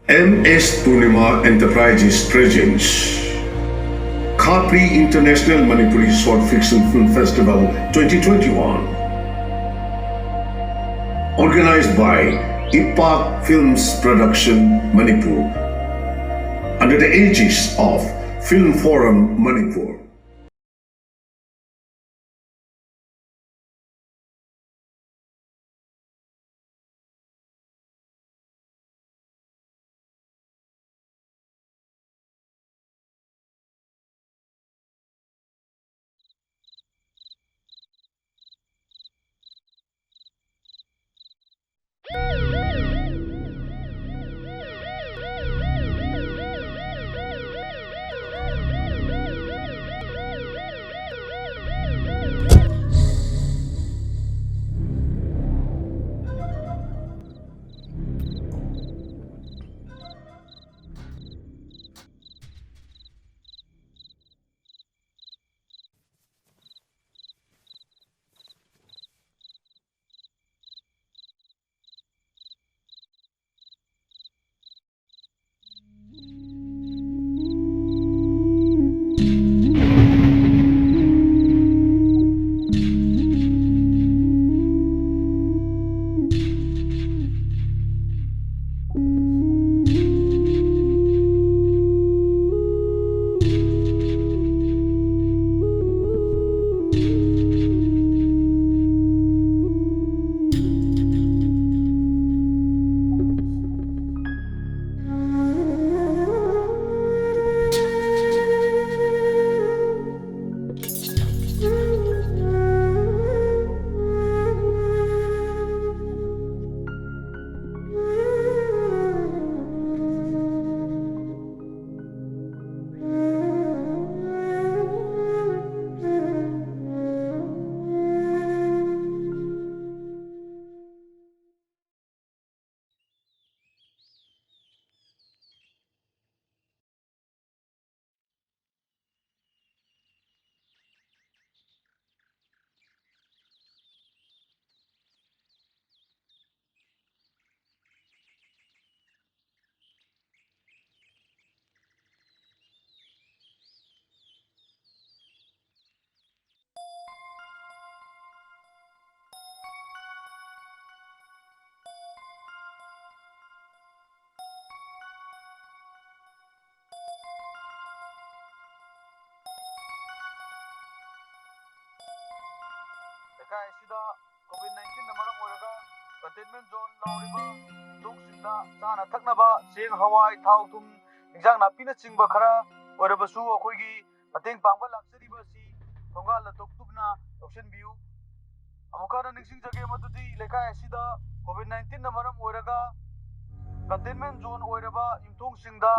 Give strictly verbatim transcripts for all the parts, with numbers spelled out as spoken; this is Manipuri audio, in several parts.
M S Purnima Enterprises presents Khapri International Manipuri Short Fiction Film Festival twenty twenty-one. Organized by Ipak Films Production Manipur under the aegis of Film Forum Manipur. ꯂꯩꯀꯥꯏ ꯑꯁꯤꯗ COVID nineteenꯅ ꯃꯔꯝ ꯑꯣꯏꯔꯒ containment zone ꯂꯥꯎꯔꯤꯕ ꯌꯨꯝꯊꯣꯡꯁꯤꯡꯗ ꯆꯥꯅ ꯊꯛꯅꯕ ꯆꯦꯡ, ꯍꯋꯥꯏ, ꯊꯥꯎ, ꯊꯨꯝ, ꯏꯟꯖꯥꯡ ꯅꯥꯄꯤꯅꯆꯤꯡꯕ ꯈꯔ ꯑꯣꯏꯔꯕꯁꯨ ꯑꯩꯈꯣꯏꯒꯤ ꯃꯇꯦꯡ ꯄꯥꯡꯕ ꯂꯥꯛꯆꯔꯤꯕ ꯑꯁꯤ ꯊꯣꯡꯒꯥꯜ ꯂꯇꯣꯛꯇꯨꯅ ꯂꯧꯁꯤꯟꯕꯤꯌꯨ꯫ ꯑꯃꯨꯛꯀ ꯍꯟꯅ ꯅꯤꯡꯁꯤꯡꯖꯒꯦ ꯃꯗꯨꯗꯤ ꯂꯩꯀꯥꯏ ꯑꯁꯤꯗ COVID nineteenꯅ ꯃꯔꯝ ꯑꯣꯏꯔꯒ containment zone ꯑꯣꯏꯔꯕ ꯌꯨꯝꯊꯣꯡꯁꯤꯡꯗ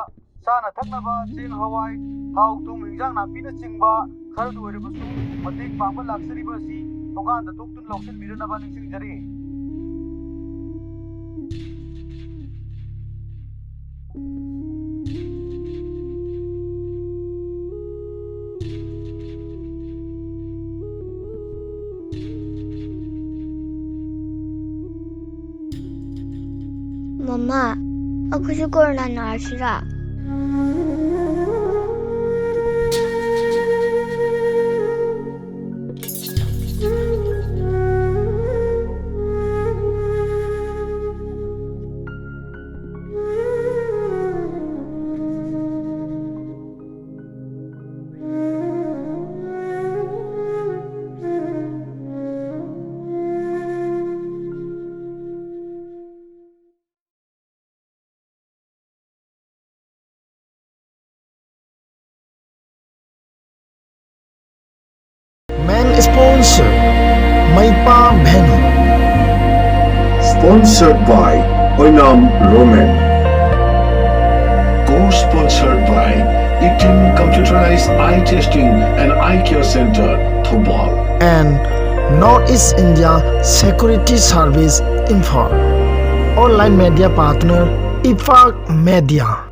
ꯆꯥꯅ ꯊꯛꯅꯕ ꯆꯦꯡ, ꯍꯋꯥꯏ, ꯊꯥꯎ, ꯊꯨꯝ, ꯏꯟꯖꯥꯡ ꯅꯥꯄꯤꯅꯆꯤꯡꯕ ꯈꯔꯗ ꯑꯣꯏꯔꯕꯁꯨ ꯃꯇꯦꯡ ꯄꯥꯡꯕ ꯂꯥꯛꯆꯔꯤꯕ ꯑꯁꯤ ꯊꯣꯡꯒꯥꯜ ꯂꯇꯣꯛꯇꯨꯅ ꯂꯧꯁꯤꯟꯕꯤꯔꯅꯕ ꯅꯤꯡꯁꯤꯡꯖꯔꯤ꯫ ꯃꯃꯥ, ꯑꯩꯈꯣꯏꯁꯨ corona ꯅꯥꯔꯁꯤꯔꯥ? Main sponsor, Maipa Bhenu. Sponsored by Oinam Roman. Co-sponsored by Itin Computerized Eye Testing and Eye Care Center, Thoubal. And North East India Security Service, Imphal. Online media partner, Ifak Media.